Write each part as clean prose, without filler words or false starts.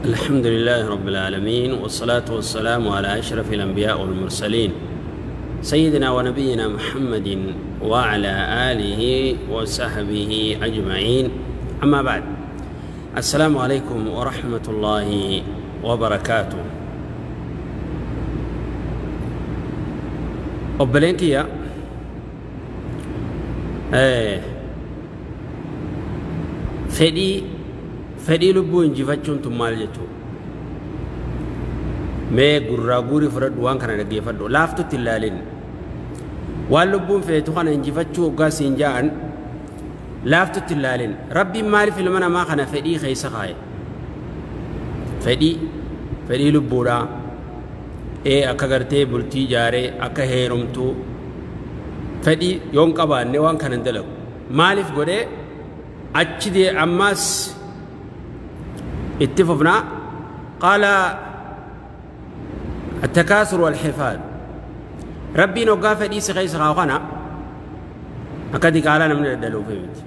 الحمد لله رب العالمين، والصلاة والسلام على أشرف الأنبياء والمرسلين، سيدنا ونبينا محمد وعلى آله وصحبه أجمعين. أما بعد، السلام عليكم ورحمة الله وبركاته. Obboleen kiyya, fedhii lubbuu injifachuun tun maal jechuudha? Mee gurraa guurii fudhadhu, waan kana dhaggeeffadhu, laaftutti hin ilaalin. Waan lubbuun feetu kana injifachuu hoggaa siin ja'an laaftutti hin ilaalin. Rabbiin maaliif ilma namaa kana fedhii keessa kaaye? Fedhii lubbuudhaa. Akka gartee bultii ijaaree akka heerumtuu fedhii yoon qabaanne waan kana hin dalagu. Maaliif godhee achi dee? Ammaas itti fufnaa. قال التكاثر والحفاظ. Rabbiin hoggaa fedhii si keessa kaa'u kana akka diqaalaa namni daddaluuf miti.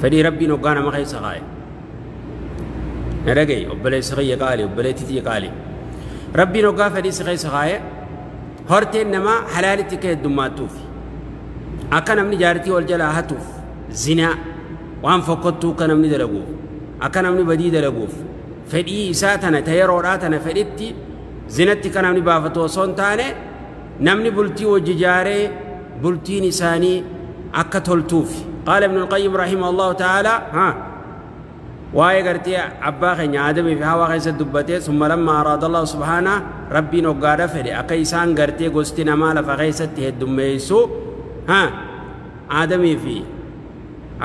Fedhii Rabbiin hoggaa nama keessa kaa'e, na dhaga'i obboleessi kiyya qaali, obboleettii tiyya qaali, Rabbiin hoggaa fedhii si keessa kaa'e horteen namaa halaalitti akka heddummaattuuf, akka namni jaartii wal jalaa hatuuf, zinaa waan fokkottuu akka namni dalaguuf, akka namni badii dalaguuf, fedhii isaa tana ta yeroodhaa tana fedhitti zinatti akka namni baafatu osoo hin taane, namni bultii wajji ijaaree bultiin isaanii akka toltuuf. قال ابن القيم رحمه الله تعالى، ها waa'ee gartee abbaa keenya Aadamii fi Hawaa keessa dubbatee، ثم لما أراد الله سبحانه، Rabbiin hoggaadha fedhe akka isaan gartee gosti namaa lafa keessatti heddummeessu, ha Aadamii fi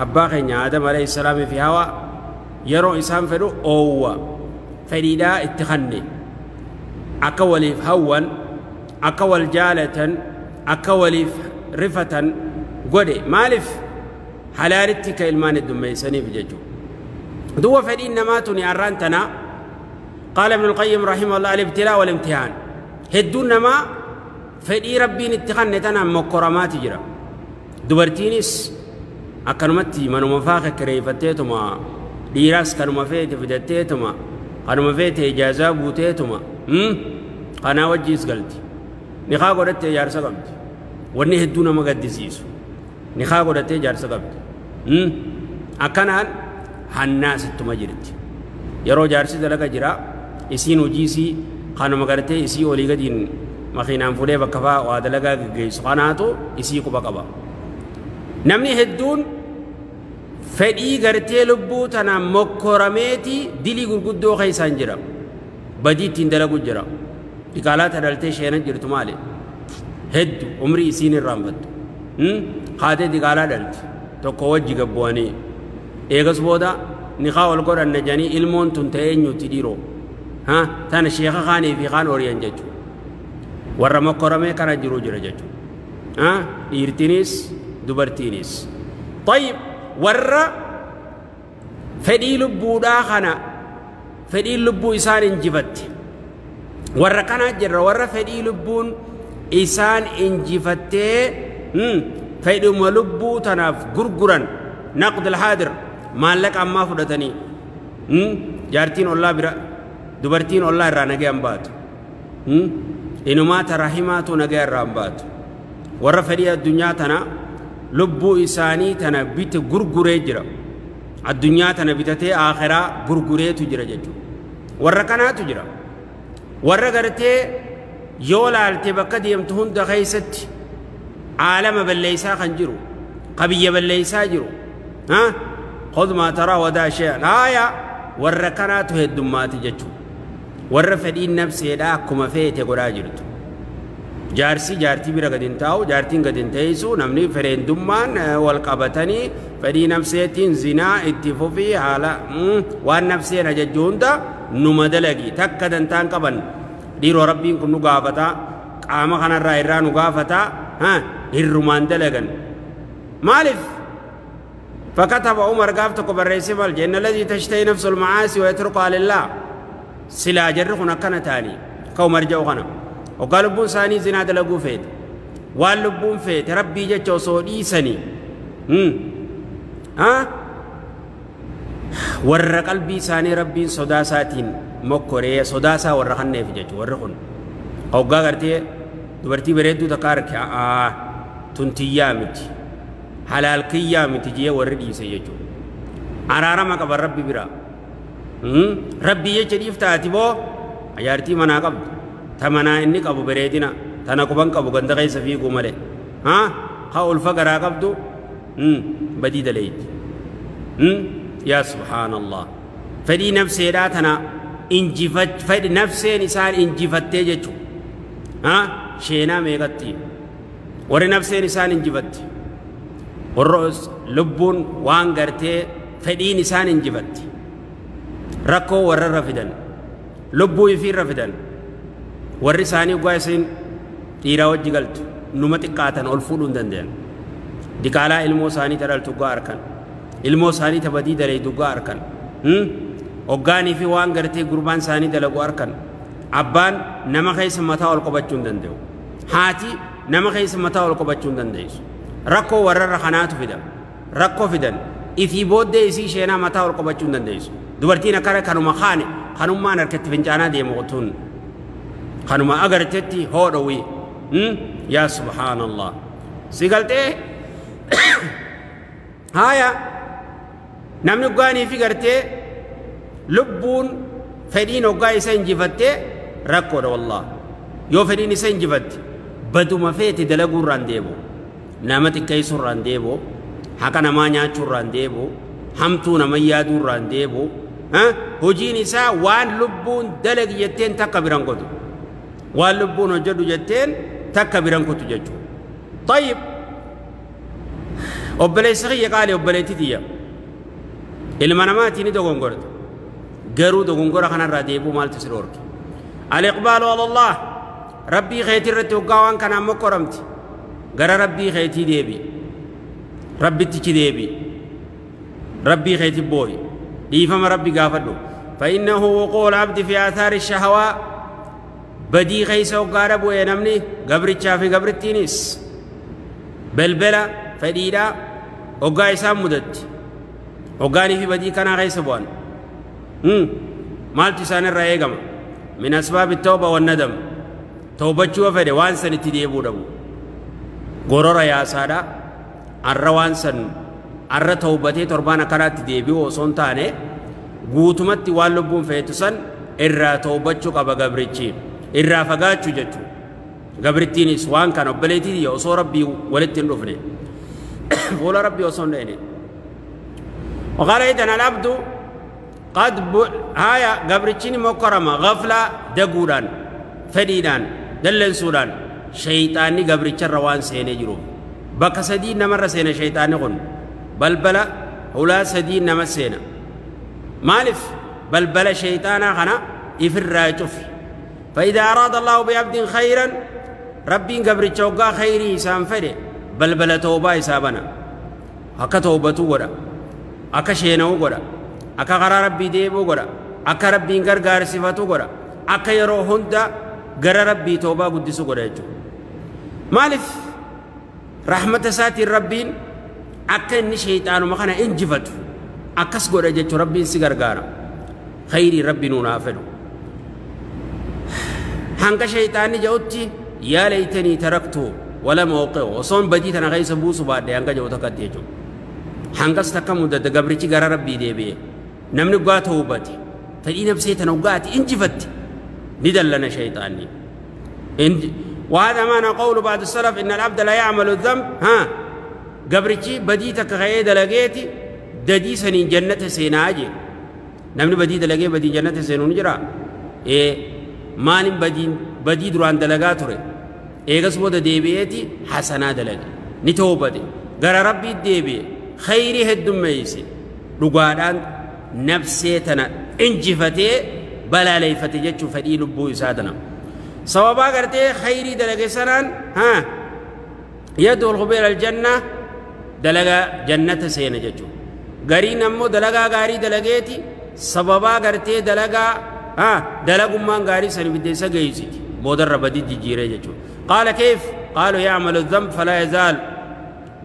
abbaa keenya Aadam عليه السلام fi Hawaa yeroo isaan fedhu oowwa fedhiidhaa itti kanne, akka waliif hawwan, akka wal jaalatan, akka waliif rifatan godhe. Maaliif? Halaalitti ka ilmaan heddummeessaniif jechuudha. Duwwa fedhiin namaa tuni arraan tana. قال ابن القيم رحمه الله: الابتلاء والامتحان. Hedduun namaa fedhii Rabbiin itti kanne tanaan mokkoramaati jira. Dubartiinis akkanumatti manuma faa kekkireeffatteetuma, dhiiraas kanuma feete fidatteetuma, kanuma feete ijaazaa guuteetuma kanaa wajjiis galti. Nikaa godhattee jaarsa qabdi. Wanni hedduu nama gaddisiisu, nikaa godhattee jaarsa qabdi, akkanaan hannaas ittuma jirti. Yeroo jaarsi dalaga jira, isiin hojii isii kanuma gartee isii olii gadiin makiinaan fuudhee bakka faa waa dalagaa geggeessu kanaatu isii quba qaba. Namni hedduun fedhii gartee lubbuu tanaan mokkorameeti dilii gurguddoo keessaan jira, badii ittiin dalagu jira. Diqaalaa dhaltee sheena jirtu maali? Heddu umrii isiin irraanfattu haatee diqaalaa dhalti tokko wajji gabbu'anii, eegas booda niqaa ol godhanna jedhanii, ilmoon tun ta'ee eenyuti dhiiroo ha tana sheeka kaanii fi kaan oriyan jechuudha. Warra mokkoramee kana jiru jira jechuudha, dhiirtinis dubartiinis. طيب, warra fedhii lubbuudhaa kana fedhiin lubbuu isaan injifatte, warra kanaa jirra. Warra fedhii lubbuun isaan injifattee fedhuma lubbuu tanaaf gurguran, نقد الحاضر, maallaqa ammaa fudhatanii jaartiin ollaa bira, dubartiin ollaa irraa nagayaan baatu, inumaa tarahimaatu nagaya irraa baatu. Warra fedhii addunyaa tana lubbuu isaanii tana bite gurguree jira, addunyaa tana bitatee aakhiraa gurgureetu jira jechuudha. Warra kanaatu jira. Warra gartee yoo laalte bakka deemtu hunda keessatti aalama balleeysaa kan jiru, qabiyya balleeysaa jiru, ha خذ ما ترى ودع شيئا. Haaya, warra kanaatu heddummaati jechuudha. Warra fedhiin nafseedha akkuma feete godhaa jirtu. Jaarsi jaartii bira gadi hin taa'u, jaartiin gadi hin teessu, namni fereendummaan wal qabatanii fedhii nafseetiin zinaa itti fufii, haala waan nafseen ajajju hunda numa dalagi, takka dantaan qaban. Dhiiroo, Rabbiin kun nu gaafata, qaama kanarraa irraa nu gaafata, hirrumaan dalagan. Maaliif? فكتب عمر gaaf tokko barreesse. Maal jenne? الذي تشتهي نفس المعاصي ويتركها لله. Silaa jarri kun akkana ta'anii ka Umar jedhu kana, hoggaa lubbuun isaanii zinaa dalaguu feete, waan lubbuun feete Rabbii jecha osoo dhiisanii. Warra qalbii isaanii Rabbiin sodaa isaatiin mokkoree sodaa isaa warra kanneef jechuudha warri kun. Hoggaa gartee dubartii bareedduu takka arge tun tiyyaa miti halaal kiyyaa miti jee warri dhiise jechuudha. Araarama qaban Rabbi bira. Rabbi jecha dhiiftaati boo ajaartii manaa qabdu ta manaa inni qabu bareedina tana quban qabu ganda keessa fiiguu malee. Haa ulfa garaa qabdu badii daleeyti. Yaa subhaanallah. Fedhii nafseedhaa tana fedhi nafseen isaan injifattee jechuudha. Sheenaa meeqatti warri nafseen isaan injifatte warra lubbuun waan gartee fedhiin isaan injifatte rakkoo warrarra fidan lubbuu ifiirra fidan warri isaanii dhugaa isin dhiiraa wajji galtu numa xiqqaatan ol fuudhuu hin danda'an. Diqaalaa ilmoo isaanii tadhaltu dhugaa arkan ilmoo isaanii tabadii dalaytu dhugaa arkan hoggaanii fi waan gartee gurbaan isaanii dalagu arkan. Abbaan nama keessa mataa ol qabachuu hin danda'u. Haati nama keessa mataa ol qabachuu hin dandeessu. Rakkoo warrarra kanaatu fida. Rakkoo fidan ifii booddee isii sheenaa mataa ol qabachuu hin dandeessu. Dubartiin akkana kanuma kaane kanummaan harkatti fincaanaa deemu qotuun kanuma agartetti hoodhowii. Yaa subhaanallah. Si galtee haaya namni hoggaanii fi gartee lubbuun fedhiin hoggaa isa injifattee rakkoodha wallah. Yoo fedhiin isa injifatte baduma feete dalaguu irraan deebi'u, nama xiqqeessuu irraan deebi'u, haqa namaa nyaachuu irraan deebi'u, hamtuu nama yaaduu irraan deebi'u. Hojiin isaa waan lubbuun dalagi jetteen takka biran kutu, waan lubbuun hojjedhu jetteen takka biran kutu jechuudha. Tayyib obboleessi kiyya qaali obboleettii tiyya ilma namaatii ni dogongorta. Garuu dogongora kanarraa deebi'uu maaltu si dhoorke? Al-iqbaalu ala Allah Rabbii keetii irratti hoggaa waan kanaan mokkoramti gara Rabbii keetii deebi'i. Rabbittichi deebi'i. Rabbii keetii boo'i. Dhiifama Rabbi gaafadhu. فإنه وقوع العبد في آثار الشهوة badii keessa hoggaadha bu'ee namni gabrichaa fi gabrittiinis belbela fedhiidhaa hoggaa isaan mudatti hoggaanii fi badii kanaa keessa bu'an. Maaltu isaan irraa eegama? Min asbaabi tawba wan nadam. Tawbachuu fedhe waan san itti deebi'uu dhabu. Gorora yaasaadha. Arra waan san arra tawbatee torbaan akkanaatti deebi'u osoo hin taane guutumatti waan lubbuun feetu san irraa tawbachuu qaba gabrichi. Irraa fagaachuu jechuudha. Gabrittiinis waan kana obboleettii osoo Rabbii walitti hin dhufne. Fuula Rabbii osoo hin dhayne. وقال إذن العبد قد هايا قبرتشيني مكرمة غفلة دقودان فديدان دلن سودان شيطاني قبرتش روان سيني جروب بك سدين نمر سيني شيطاني قن بلبلة هلا سدين نمر سيني مالف بلبلة شيطانا خنا إفر راجف. فإذا أراد الله بعبد خيرا ربي قبرتش وقا خيري سام فدي بلبلة توبة سابنا هكا توبتو ودا akka sheena'uu godha akka karaa Rabbii deebi'uu godha akka Rabbiin gargaarsifatu godha akka yeroo hunda gara Rabbii toobaa guddisu godha jechuudha. Maaliif rahmata isaatiin Rabbiin akka inni shayxaanuma kana injifatu akkas godha jechuudha. Rabbiin si gargaara. Khayrii Rabbi nuun haa fedhu. Hanga shayxaanni jedhutti yaa laytanii taraktu wala mawqi'u osoon badii tana keessa buusu baadhe hanga jedhu takkatti jechuudha. Hangas takka mudate gabrichi gara Rabbii deebi'e namni dhugaa tawbate fedhii nafsee tana dhugaati injifatte ni dallana shayxaanni. وهذا معنى قول بعض السلف إن العبد لا يعمل الذنب ها قبرتي بديتك غير دلقيتي ددي سنين جنة سيناجي نمني بدي دلقي بدي جنة سينون جرا إيه مالين بدي بدي دران دلقاتوري إيه قصبو ديبيتي حسنا دلقي نتوبتي قرى ربي ديبي خيري هدميسي رقادان نفسيتنا انجفتي بلا ليفتي جتشو فدي لبو يسادنا صوابا قرتي خيري دلقي سنان ها يدخل خبير الجنة دلقا جنة سينة جتشو قرين أمو دلقا قاري دلقيتي صوابا قرتي دلقا ها دلقوا من قاري سنة بديسا قيسيتي بودر بدي جيري جتشو. قال كيف؟ قالوا يعمل الذنب فلا يزال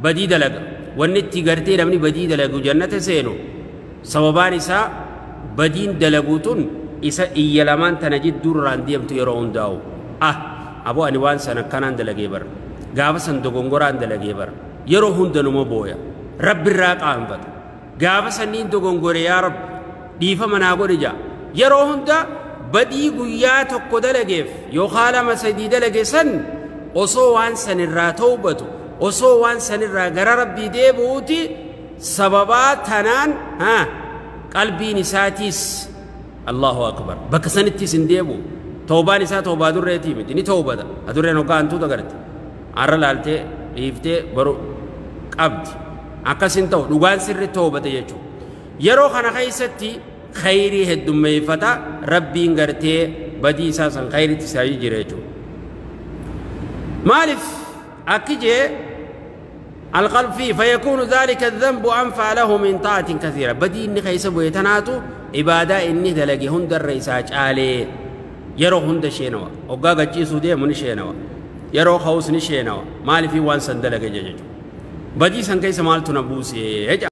بدي دلقا والنتي قرتي لمني بدي دلقوا جنة سينو Sababaan isaa badiin dalaguutun isa iyya lamaan tana jidduurraan deemtu yeroo hundaa'u. Ah, aboo ani waan san akkanaan dalagee bara. Gaafa san dogongoraan dalagee bara. Yeroo hunda numa booya. Rabbirraa qaanfata. Gaafa sanniin dogongore yaa Rabbi dhiifama naa godhi ja'a. Yeroo hunda badii guyyaa tokko dalageef yookaan lama sadii dalage san osoo waan sanirraa tawbatu osoo waan sanirraa gara Rabbii deebi'uuti sababaa tanaan haa qalbiin isaatiis Allahu akbar bakka sanittis hin deebi'u. Tawbaan isaa tawbaa durreetii miti ni tawbata. Adurreen hoggaa hantuuta garte arra laaltee dhiiftee baru qabdi. Akkas hin ta'u dhugaan sirri tawbate jechuudha. Yeroo kana keessatti khayrii heddummeeffata Rabbiin gartee badii isaa san khayritti isaa jira jechuudha. Maaliif akki jee القلب فيه فيكون ذلك الذنب أنفع له من طاعة كثيرة. بدي إني خيس بويتناتو عبادة إني دلقي هند الرئيساج آلي يرو هند شينوا وقاقا جيسو دي من شينوا يرو خوص نشينوا مالي في وان سندلقي جيجو بدي سن كيس مالتو نبوسي.